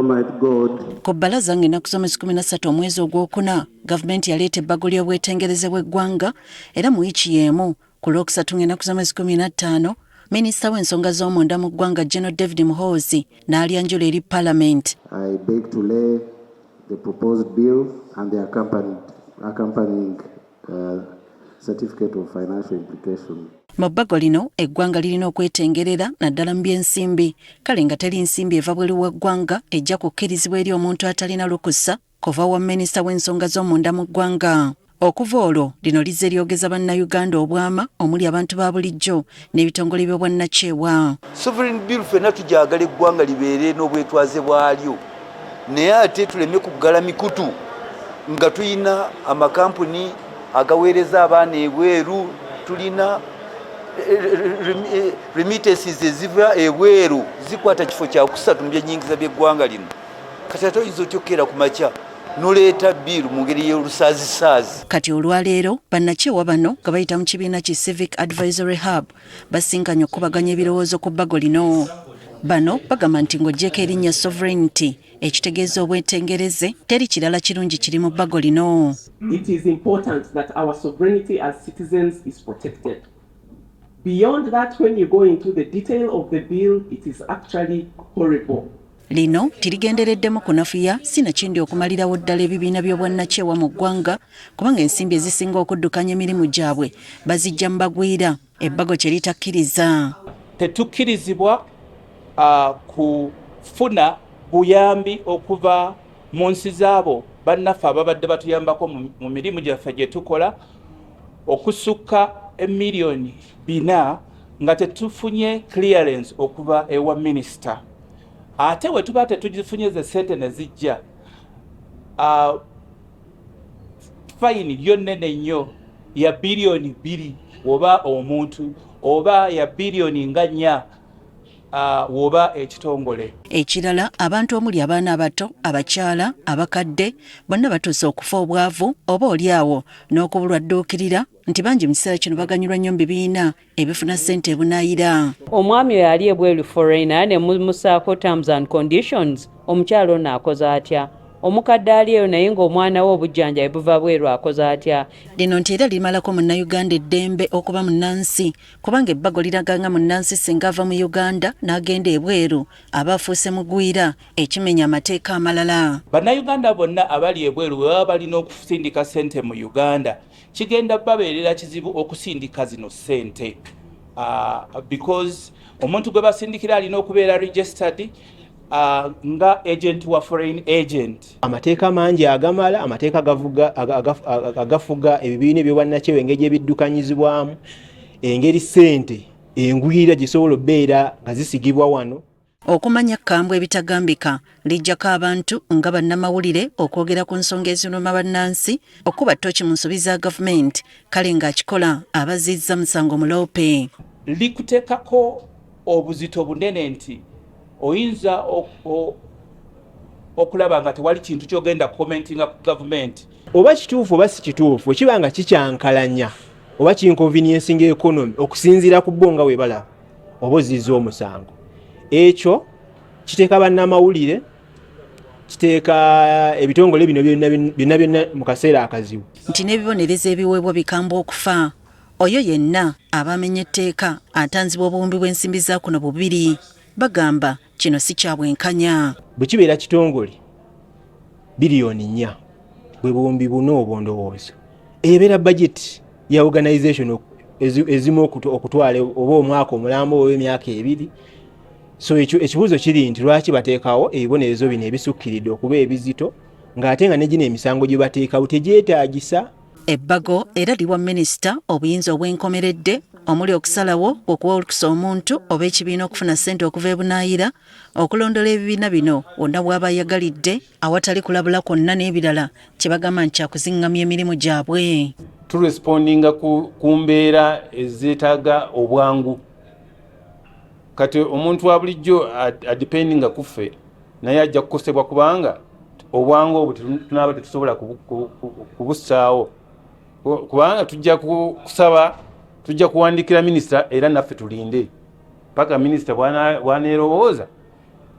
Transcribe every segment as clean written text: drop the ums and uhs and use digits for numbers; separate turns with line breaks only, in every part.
Almighty God.
Ku bbalaza ng'ennaku z'omwezi 13 omwezi ogwokuna, gavumenti yaleeta ebbago ly'obwetengereze bw'eggwanga, era mu wiiki y'emu ku Lwokusatu ng'ennaku z'omwezi 15, minisita w'ensonga z'omunda mu ggwanga General David Muhoozi n'alyanjula eri Palamenti.
I beg to lay the proposed bill and the accompanying certificate of financial implication.
Mu bbago lino, eggwanga lirina okwetengerera naddala mu by'ensimbi, kale nga teri nsimbi eva bweru wa ggwanga ejja kukkirizibwa eri omuntu atalina lukusa kuva wa minisita w'ensonga z'omunda mu ggwanga. Okuva olwo lino lizze lyogeza Bannayuganda obwama, omuli abantu ba bulijjo n'ebitongole by'obwannakyewa.
Sovereign bill ffenna tujagala eggwanga libeere n'obwetwaze bwalyo, naye ate tuleme kuggala mikutu nga tulina amakampuni agaweereza abaana ebweru, tulina remittances eziva ebweru zikwata kifo kyakusatu mu byenyingiza by'eggwanga lino. Kati ate oyinza otya okukeera ku makya noleeta bill mu ngeri y'olusaazisaazi?
Kati olwaleero bannakyewa bano nga bayita mu kibiina ki Civic Advisory Hub basinkanye okukubaganya ebirowoozo ku bbago lino. Bano bagamba nti ng'oggyeko erinnya sovereignty, ekitegeeza obwetengereze, teri kirala kirungi kiri mu bbago lino.
It is important that our sovereignty as citizens is protected. Beyond that, when you go into the detail of the bill, it is actually horrible.
Lino tirigendereddemu kunafuya sinakindi okumalirawo ddala ebibiina by'obwannakyewa mu ggwanga, kubanga ensimbi ezisinga okuddukanya emirimu gyabwe bazijja mu bagwira, ebbago kye litakkiriza.
Tetukkirizibwa kufuna buyambi okuva mu nsi zaabo bannaffe ababadde batuyambako mu mirimu gyaffe gye tukola okusukka emiliyoni 4 nga tetufunye clearance okuva ewa minisita. Ate bwe tuba tetugifunye, ze sente ne zijja, fine yo nnene nnyo, ya biliyoni 2 oba omuntu, oba ya biliyoni nga 4 woba ekitongole.
Ekirala, abantu omuli abaana abato, abakyala, abakadde, bonna batuuse okufa obwavu oba oli awo n'okubulwa dduukirira, nti bangi mu kiseera kino baganyulwa nnyo mu bibiina ebifuna ssente ebunaayira.
Omwami oyo ali ebweru, foreigner, ne mumusaako terms and conditions, omukyalo ono akoze atya? Omukadde ali eyo naye ng'omwana we obujjanjabi buva bweru akoze atya?
Lino nti era limalako Munnayuganda eddembe okuba munnansi, kubanga ebbago liraga nga munnansi singa ava mu Uganda n'agenda ebweru aba afuuse mugwira, ekimenya amateeka amalala.
Bannayuganda bonna abali ebweru bwe baba balina okusindika ssente mu Uganda, kigenda babeerera kizibu okusindika zino ssente, because omuntu gwe basindikira alina okubeera registered nga agent wa foreign agent.
Amateeka mangi agamala, amateeka agafuga ebibiina ebyobwannakyewa, engeri ebiddukanyizibwamu, engeri ssente engwira gisobola okubeera nga zisigibwa wano.
Okumanya kkambwe ebitagambika, lijjako abantu nga bannamawulire okwogera ku nsonga eziruma bannansi, okuba ttooki mu nsobi za gavumenti, kale ng'akikola abazizza musango muloope.
Likuteekako obuzito bunene nti oyinza okulaba nga tewali kintu kyogenda commentinga ku gavumenti.
Oba kituufu oba si kituufu, kiba nga kikyankalanya oba kinconveniencing economy okusinziira ku bo nga bwe balaba, oba ozizza omusango. Ekyo kiteeka bannamawulire, kiteeka ebitongole bino byonna byonna byonna mu kaseera akazibu.
Nti n'ebibonerezo ebiweebwa bikambwe, okufa. Oyo yenna aba amenya etteeka atanzibwa obuwumbi bw'ensimbi za kuno bubiri. Bagamba kino si kya bwenkanya.
Bwe kibeera kitongole, biliyoni 4 bwe buwumbi buno obwo, ndowooza ebeera budget ya organization ezimu okutwala oba omwaka omulamba oba emyaka 2. So ekyo ekibuuzo kiri nti lwaki bateekawo ebibonerezo bino ebisukkiridde okuba ebizito, ng'ate nga ne gino emisango gye bateekawo tegyetaagisa?
Ebbago era liwa minisita obuyinza obwenkomeredde, omuli okusalawo okuwa olukusa omuntu oba ekibiina okufuna ssente okuva ebunaayira, okulondola ebibiina bino wonna bw'aba ayagalidde awatali kulabula kwonna, n'ebirala kye bagamba nti kyakuziŋŋamya emirimu gyabwe.
Turespondinga ku mbeera ezeetaaga obwangu. Kati omuntu wa bulijjo adependinga ku ffe naye ajja kukosebwa, kubanga obwangu obwo tunaaba tetusobola kubussaawo, kubanga tujja kusaba, tujja kuwandiikira minisita, era naffe tulinde paka minisita bwaneerowooza.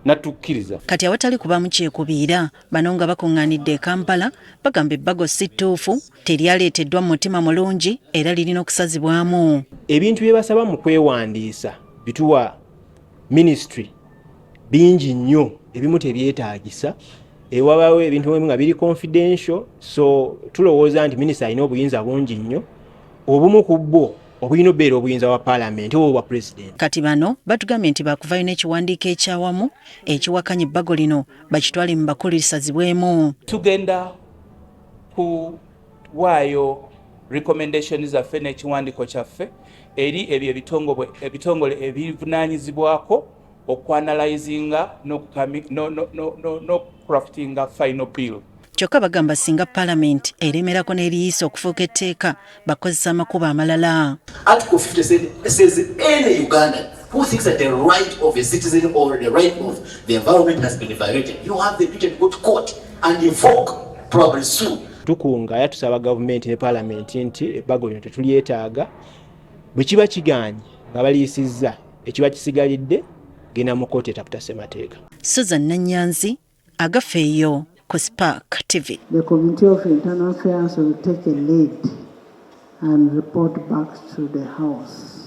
Natukkiriza.
Kati awatali kubaamu kyekubiira, bano nga bakuŋŋaanidde e Kampala bagamba ebbago si ttuufu, teryaleeteddwa mu mutima mulungi era lirina okusazibwamu.
Ebintu bye basaba mu kwewandiisa bituwa minisitule bingi nnyo, ebimu tebyetaagisa, ewabaawo ebintu ebimu nga biri confidential, so tulowooza nti minisita alina obuyinza bungi nnyo, obumu ku bwo obulina obeera obuyinza bwa paalamenti oba obwa pulezidenti.
Kati bano batugambye nti baakuvaayo n'ekiwandiiko ekyawamu ekiwakanya ebbago lino bakitwale mu bakulu lisazibwemu.
Tugenda kuwaayo recommendation zaffe n'ekiwandiiko kyaffe eri ebyo ebitongole ebivunaanyizibwako okuanalyzinga n'okucraftinga final bill.
Kyokka bagamba singa paalamenti eremerako n'eriyisa okufuuka etteeka, bakozesa amakubo amalala.
Article 57 says any Ugandan who thinks that the right of a citizen or the right of the environment has been violated, you have the duty to go to court and invoke, probably sue.
Tukunga era tusaba gavumenti ne paalamenti nti ebbago lino tetulyetaaga. Bwe kiba kigaanye nga baliyisizza, ekiba kisigalidde genda mu kkooti etaputa ssemateeka.
Susan Nanyanzi, Agafeeyo ku Spark TV.
The Committee of Internal Affairs will take a lead and report back to the House.